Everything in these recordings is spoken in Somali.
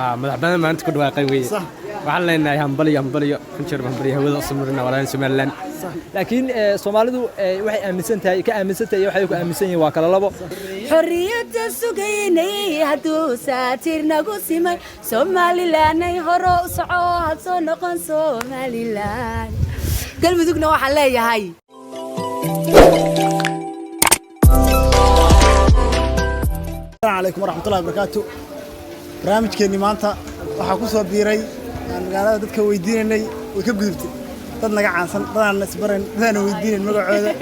Madax banaan maanta ku dhawaaqay weye. Waxaan leenahay hambaliyo, hambaliyo, kunjeer hambaliyo hawada u samrina walaalan Somaliland. Laakiin Soomaalidu waxay aaminsan tahay, ka aaminsan tahay, waxay ku aaminsan yihiin waa kala labo. Xorriyadda sugaynay hadduu saatir nagu simay, Somalilanay hore u soco, had soo noqon Somalilan. Galmudugna waxaan leeyahay. Asalaamu calaykum waraxmatullahi wabarakaatu. Barnaamijkeennii maanta waxaa ku soo biiray aan magaalada dadka weydiinaynay, way ka gudubtay dad naga caansan, dadaan isbarayn, dadaan weydiinayn magacooda.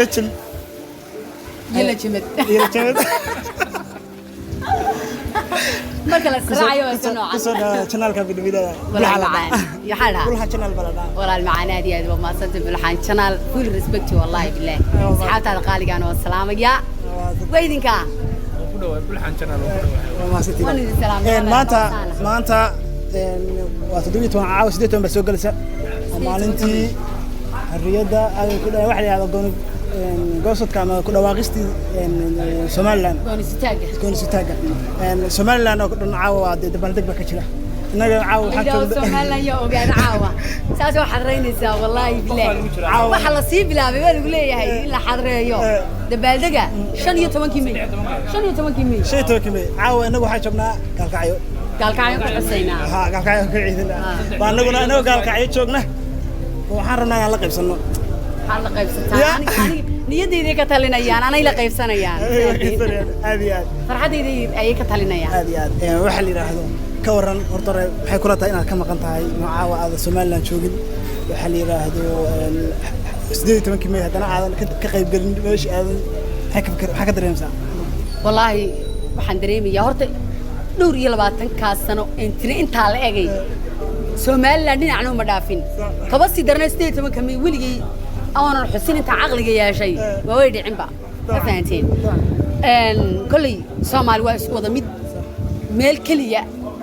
Legend. Yala jimad. Iyo Legend. Marka la israacayo waa iska noocan. Kusoo dhawaada channelka bidhibidada. Walaal macaan iyo waxaa dhahaa. Bulxa Channel baa la dhahaa. Walaal macaan, aad iyo aad waa mahadsantay. Bulxaan Channel, full respect, wallahi billahi. Asxaabtaada qaaligaana waa salaamaya, waa idinkaa. Waa mahadsantihiin. Waan idin salaamay. Maanta maanta waa 17, caawa 18 baa soo gelaysa. Waa maalintii xorriyadda ay ku waxa la yidhahdo gooni goosadka ama ku dhawaaqistii Somaliland. Goonisitaaga. Goonisitaaga Somaliland oo dhan caawa waa dee dabaaldeg baa ka jira. Innaga caawa waxaa joogda Somaliland yaa ogaada caawa saas oo xadraynaysaa, wallahi billahi. Caawa. Waxa la sii bilaabay waa lagu leeyahay in la xadreeyo dabaaldega 15-kii May, 15-kii May. 15-kii May caawa innagu waxaa joognaa Gaalkacyo. Gaalkacyo ku xusaynaa. Ha, Gaalkacyo ka ciidina baa annaguna, innagoo Gaalkacyo joogna waxaan rabnaa inaan la qaybsanno. Waxaad la qaybsataa. Aniga niyadayday ka talinayaan, anay la qaybsanayaan. Aad iyo aad. Farxaddayda ayay ka talinayaan. Aad iyo aad. Waxaa la yidhaahdo ka waran horta hore, maxay kula tahay inaad ka maqan tahay oo caawa aadan Somaliland joogin, waxaa la yidhaahdo 18-kii May, haddana aadan ka qaybgelin meesha aadan, maxay ka fikir, maxaa ka dareemaysaa? Wallaahi waxaan dareemayaa horta dhowr iyo labaatankaas sano een tiri intaa la egay Somaliland dhinacna uma dhaafin. Kaba sii darna 18-ka May weligay aanan xusin intaa caqliga yeeshay, waa way dhicinba, ma fahanteen? Kolley Soomaali waa isku wada mid, meel keliya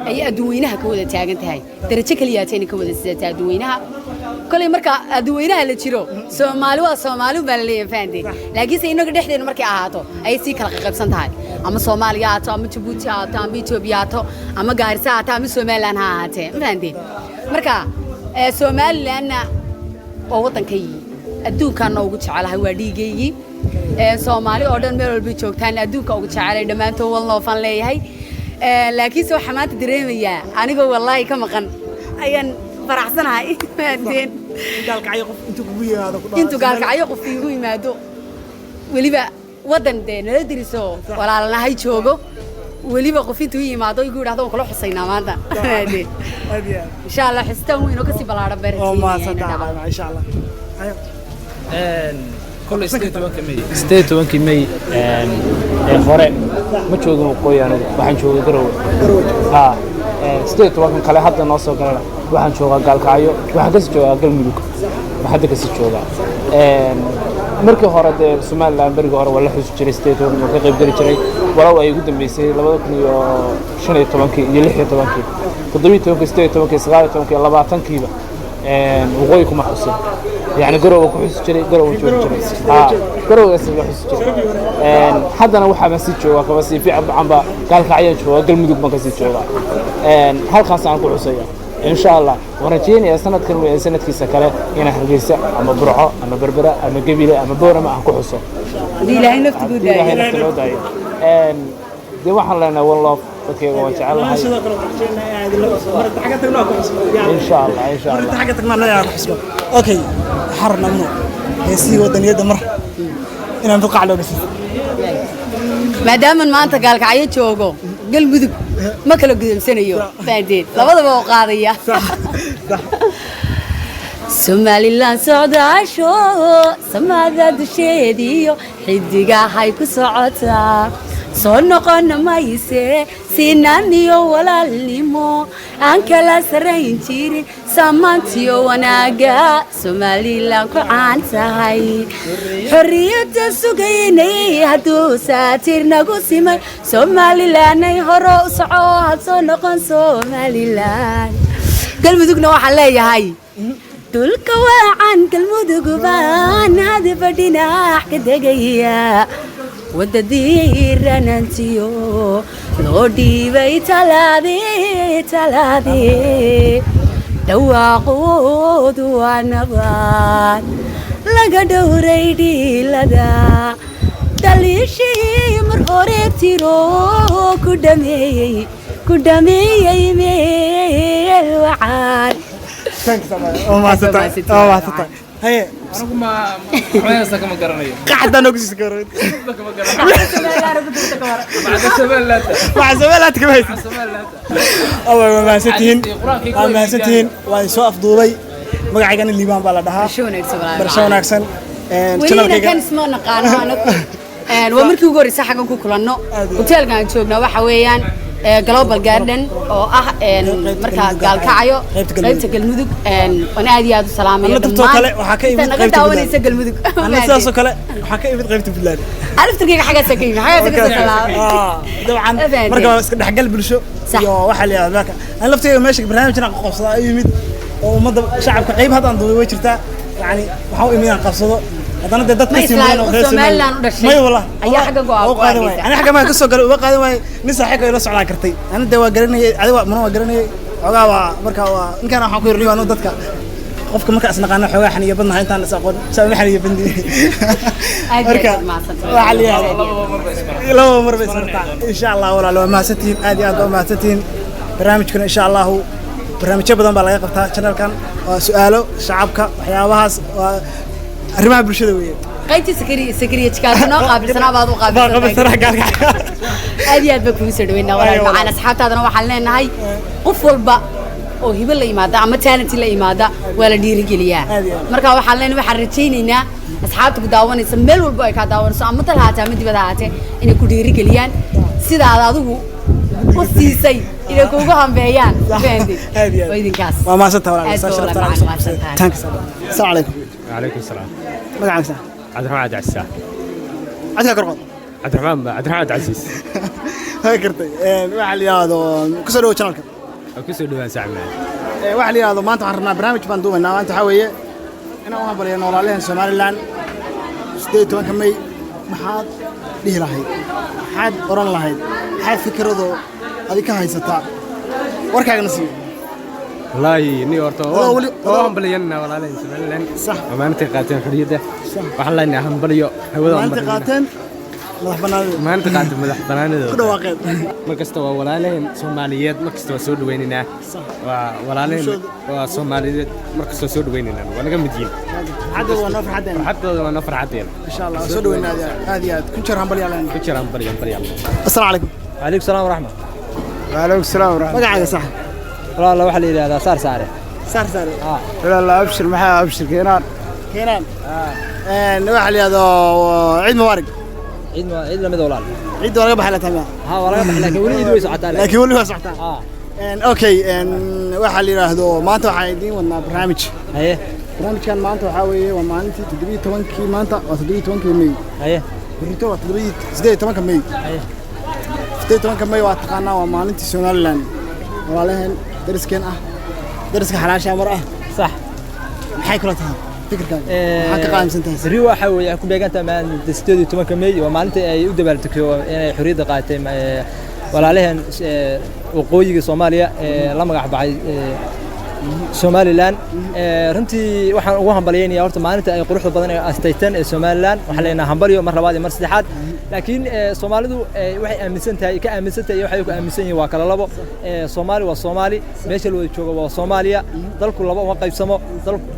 ayay adduunweynaha ka wada taagan tahay, darajo keliya atayna ka wada sidataa adduunweynaha. Kolley marka adduunweynaha la jiro, Soomaali waa Soomaali baa la leeyahay, fahanteen? Laakiinse innaga dhexdeena markay ahaato ayay sii kala qaybsan tahay, ama Soomaaliya ahaato, ama Jabuuti ha ahaato, ama Etoobiya ahaato, ama Gaarisa ha ahaato, ama Somaliland ha ahaatee, ma fahanteen? Marka Somalilandna waa waddankaygii, adduunkaana ugu jecelahay, waa dhiigaygii. Soomaali oo dhan meel walbay joogtaan adduunka ugu jecelay dhammaantood, one love aan leeyahay. Laakiinse waxaa maanta dareemayaa anigoo wallaahi ka maqan ayaan faraxsanahay, fahanteen? Gaalkacyo qof intuu kugu yimaado ku dhaho Intuu Gaalkacyo qof iigu yimaado, weliba waddan dee nala diriso walaalnahay joogo, weliba qof intuu ii yimaado igu yidhahdo waan kula xusaynaa maanta, fahanteen? Aad iyo aad. Insha Allah xistaan weyn oo kasii ballaadhan baan Oo rajeynaya inay mahadsantahay. dhacdo. Insha Allah. Ayo. Koley 18-ka May, 18-kii May ee hore ma joogin waqooyi, anigu waxaan joogay Garowe. Ha, 18-kan kale hadda noo soo galana waxaan joogaa Gaalkacyo, waxaan kasii joogaa Galmudug, waxaan hadda kasii joogaa. Markii hore dee Somaliland berigii hore waa la xusi jiray 18-kan, waa ka qayb geli jiray, walow ay ugu dambeysay 2015-kii iyo 16-kii, 17-kii, 18-kii, 19-kii, 20-kiiba waqooyi kuma xusin. Yani Garowe ku xusi jiray, Garowe joogi jiray, ha, Garowegaas la xusi jiray. Haddana waxaa baan sii joogaa kaba sii fiican bacanba Gaalkacyaan joogaa, Galmudug baan kasii joogaa. Halkaas aan ku xusaya insha Allah. Waan rajeynayaa sanadkan weeye sanadkiisa kale inaan Hargeysa ama Burco ama Berbera ama Gebile ama Boorama aan ku xuso. Haddii Ilaahay nafta kuu Haddii Ilaahay daayo. nafta noo daayo. Dee waxaan leenahay one love, dadkayga waan jecel lahay. Sidoo kale waxaan rajeynayaa inaad mar xagga tagno ku xusno. Insha Allah, insha Mar Allah. xagga tagno annaga ku xusno. Okay, waxaan rabnaa muno heesihii wadaniyadda mar inaan fuqac looga siiso. Maadaaman maanta Gaalkacyo joogo, Galmudug ma kala gudubsanayo, fahanteen? Labadaba oo qaadaya. Somalilan socdaasho samada dusheediyo xidigahay ku socotaa, soo noqona mayse, sinaan iyo walaalnimo aan kala sarrayn jirin, samaantiyo wanaaga Somalilan ku caan tahay. Xorriyadda sugaynay hadduu saatir nagu simay, Somalilanay hore u soco, had soo noqon Somalilan. Galmudugna waxaan leeyahay dhulka waacan Galmudug baan hadba dhinac ka degaya, wadadii ranantiyo. Loo dhiibay talaadii, talaadii, dhawaaqoodu waa nabad laga dhowray dhiilada, dhaliishii mar hore tiro ku dhameeyey, ku dhameeyey meel wacaan. Waa mahadsantahay, waa mahadsantahay. Haye. Anigu ma waxba kama garanayo. Qaxdan oo kusii garood. Kama garanayo. Macda Somaliland. Waxa Somaliland kama haysid. Somaliland. Away, waa mahadsantihiin, waa mahadsantihiin. Waa soo afduubay. Magacaygana Liibaan baa la dhahaa. Barasho wanaagsan, walaal. Barasho wanaagsan. Welina Channelkayga kan isma naqaano anagu. Waa markii ugu horreysay xaggan ku kulanno. Hoteelkan aan joognaa waxa weeyaan Global Garden oo ah markaa Gaalkacyo, qaybta Galmudug. Qaybta Galmudug. Waan aad iyo aad u salaamaya Anna taftoo kale waxaa ka imid inta naga qaybta daawanaysa Galmudug. Anna sidaasoo kale waxaa ka imid qaybta Puntland. Aliftirkayga xaggaasa ka yimid, xaggaasa ka soo salaamay. Dabcan. Afahanteen. Marka waa iska dhexgal bulsho iyo waxaa la yidhahdaa marka an laftayda meesha barnaamijkan aan qabsada ay yimid oo ummadda shacabka qayb hadda aan duubay way jirtaa. Yani waxaa u imid inaan qabsado, haddana dee dadka Ma islaahin, qof Somaliland u dhashay may wallah ayaa xagga go'aan u ku qaadan waay. arkaysa. Ani xagga maa ka soo galay, uga qaadan waay. Nin saaxiibka ila socdaan kartay, ani dee waa garanayay, adiga waa mana waa garanayay xoogaa. Waa marka waa ninkaan waxaan ku yidhi anu dadka qofka marka isnaqaano xoogaa xaniya badnahay, intaan is aqoon saa ma xaniya badni. Aad iyo Marka aad mahadsantahay. waxaa la yidhahdaa laba mar bay isbartaan, insha Allah. Walaal, waa mahadsantihiin, aad iyo aad waa mahadsantihiin. Barnaamijkuna insha Allahu barnaamijyo badan baa laga qabtaa channelkan. Waa su'aalo shacabka, waxyaabahaas waa arrimaha bulshada weeye. Qaybtii sakariya jikaasa noo qaabilsanaa baad u Baa qaabilsantahay. Qaabilsanaa Gaalkacyo. Aad iyo aad baan kugu soo dhaweynaa, walaal macaan. Asxaabtaadana waxaan leenahay qof walba oo hibo la yimaada ama talent la yimaada waa la dhiirigeliyaa. Aad iyo aad. Marka waxaan leenahay, waxaan rajaynaynaa asxaabta ku daawanaysa meel walba ay kaa daawanayso, ama dal haatee ama dibad haatee, inay ku dhiirigeliyaan sidaad adigu u siisay, inay kuugu hambeeyaan. Fahanteen? Aad iyo aad. Waa idinkaas. Waa mahadsantahay walaal. Aad baa walaal macaan, mahadsantahay. Thanks. Assalaamu calaykum. وعليكم السلام. Magacaaga sax? عبد الرحمن عبد العزيز. Codkaa kor qod. عبد الرحمن، عبد الرحمن عبد العزيز. Hay kartay. Waxaa la yidhaahdo kusoo dhawo channelka. Kusoo dhawaan sacmaan. Waxaa la yidhaahdo maanta waxaan rabnaa barnaamij baan duubaynaa. Maanta waxaa weeye inaan u hambalyeeno walaalaheen Somaliland 18-ka May. Maxaad dhihi lahayd? Maxaad oran lahayd? Maxaad fikradoo adi ka haysataa? Warkaagana siiyo. Wallaahi ni horta Adoo waa hambalyanna walaalaheen Somaliland. Sax. Waa maalintii qaateen xorriyadda. Waxaan leenahay hambalyo hawada. Maalintii qaateen madax bannaanida. Maalinta qaateen madax bannaanidooda. Ku dhawaaqeen. Mar kasta waa walaalaheen Soomaaliyeed, mar kasta waa soo dhawaynaynaa. Waa walaalaheen. Bulshooda. Waa Soomaaliyeed, mar kasta waa soo dhawaynaynaa, waa naga mid yihiin. Farxaddooda waa noo farxaddeena. Farxaddooda waa noo farxaddeena. Insha Allah waa soo dhaweynaa aad iyo aad, aad iyo aad. Kun jeer hambalyaa leenahay. Ku jira hambalyo, hambalyo. Assalaamu calaykum. وعليكم السلام ورحمة. وعليكم السلام ورحمة. Magacaaga sax? والله waxaa la yidhahdaa Saar Saare. Saar Saare. الله. لا أبشر، maxaa أبشر keenaan. Keenaan. Waxaa la yidhahdo ciid mubaarak. Ciid ma ciid lamid, walaal. Ciidda waa laga baxay la tamaa. Ha, waa laga baxay, laakiin weli ciid way socotaa. Laakiin weli waa socotaa. Ha. Okay, waxaa la yidhaahdo maanta waxaan idiin wadnaa barnaamij. Haye. Barnaamijkan maanta waxaa weeye waa maalintii 17-kii, maanta waa 17-kii May. Haye. Berrito waa 18-ka May. Haye. 18-ka May waa taqaanaa, waa maalintii Somaliland, walaalaheen dariskeen ah, dariska xalaasha mar ah. Sax. Maxay kula tahay fikirkaaga? Maxaa ka qaamsan tahay? Berri waxa weeye ku beegantahay maalinta 18-ka May, waa maalinta ay u dabaaldegto inay xorriyadda qaatay walaalaheen waqooyiga Soomaaliya ee la magac baxay Somaliland. Runtii waxaan ugu hambalyaynayaa horta maalinta ay quruxda badan ee astaytan ee Somaliland. Waxaan leenahay hambalyo mar labaad iyo mar saddexaad. Laakiin Soomaalidu waxay aaminsan tahay, ka aaminsan tahay iyo waxay ku aaminsan yihiin waa kala labo. Soomaali waa Soomaali, meesha la wada joogo waa Soomaaliya. Dalku laba uma qaybsamo,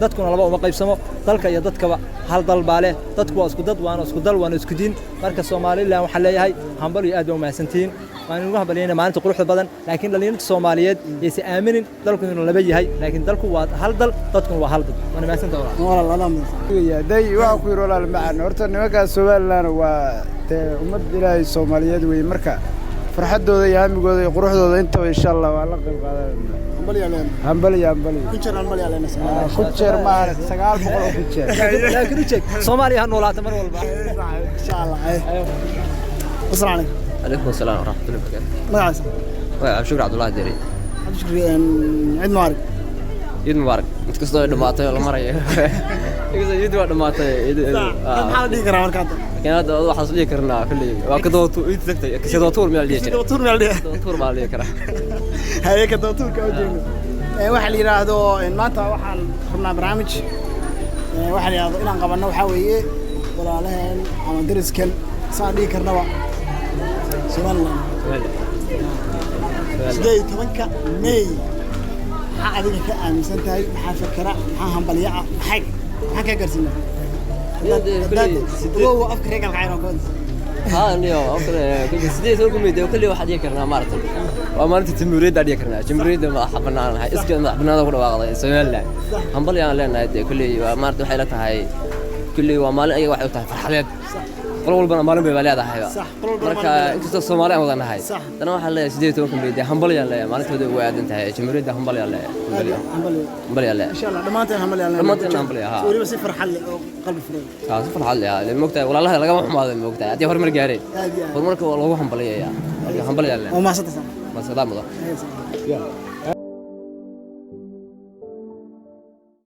dadkuna laba uma qaybsamo. Dalka iyo dadkaba hal dal baa leh. Dadku waa isku dad, waana isku dal, waana isku diin. Marka Somaliland waxaan leeyahay hambalyo, aad baa u mahadsantihiin. Waan ugu hambalyaynaa maalinta quruxda badan. Laakiin dhalinyarada Soomaaliyeed yaysan aaminin dalku inuu laba yahay, laakiin dalku waa hal dal, dadkuna waa hal dad. Waana mahadsantahay, walaal. Walaal, adaa mudan. Day waxaa ku yidhi walaal macaan, horta nimankaas Somaliland waa dee ummad Ilaahay Soomaaliyeed weeye. Marka farxaddooda iyo hamigooda iyo quruxdooda intaba insha Allah waa la qayb qaadanayna. Hambalyaa leenahay. Hambalyo, hambalyo. Kun jeer hambalyaa leenahay. Kun jeer maahan, 900 oo kun jeer. Laakiin u sheeg Soomaaliya ha noolaata mar walba. Insha Allah. Assalaamu calaykum. عليكم السلام ورحمة الله وبركاته. Magacaasa? عبد الشكر عبد الله الديري. Cabdishukri, ciid mubaarak. عيد مبارك. انت كستoo dhamaatay oo la marayo. Inkastoo ciid waa dhamaatay. Maxaa la dhihi karaa marka hadda? Laakiin hadda waxaan is dhihi karnaa kolley waa ka daba tuur tagtay, kasi daba tuur miyaa la dhihi jiray? Daba tuur miyaa la dhihi? Daba tuur baa la dhihi karaa. Haye, ka daba tuurka u jeegno. Waxaa la yidhaahdo maanta waxaan rabnaa barnaamij, waxaa la yidhaahdo inaan qabanno, waxaa weeye walaalaheen ama deriskan saan dhihi karnaba Somaliland 18-ka May, maxaa adiga ka aaminsan tahay? Maxaa fakera? Maxaa hambalyo ah? Maxaa kaa gaarsiinaa? Ogow, afka reer Galkacyo oo kale. Haa, niyo kulli 18-ka May dee kulli waxaan dhihi karnaa maaragtay waa maalinta jamhuuriyadda dhihi karnaa, jamhuuriyadda madaxa banaanahay, iska madax banaanada ku dhawaaqday Somaliland. Hambalyo aan leenahay dee. Kulli waa maaragtay, waxay la tahay kulli waa maalin ayaga waxay u tahay farxadeed, qol walbana maalin bay leedahay. Sax, qol walbana marka maalin bay. Inkastoo Soomaali aan wada nahay, haddana waxaan leeyahay 18-ka May dee hambalyaan leeyahay, maalintooda ugu aadan tahay jamhuuriyadda. Hambalyaan leeyahay, hambalyo. Hambalyo. Hambalyaan leeyahay. Insha Allah dhammaanteen hambalyo aan leenahay. Dhammaanteen hambalyo, haa. Weliba si farxad leh oo qalbi furan. Haa, si farxad leh, haa. Moogtahay walaalaha lagama xumaado, moogtahay haddii horumar gaareen Aad iyo aad. Horumarka waa loogu hambalyayaa, marka hambalyaan leeyahay. Waa mahadsantahay. Masadaa mudan.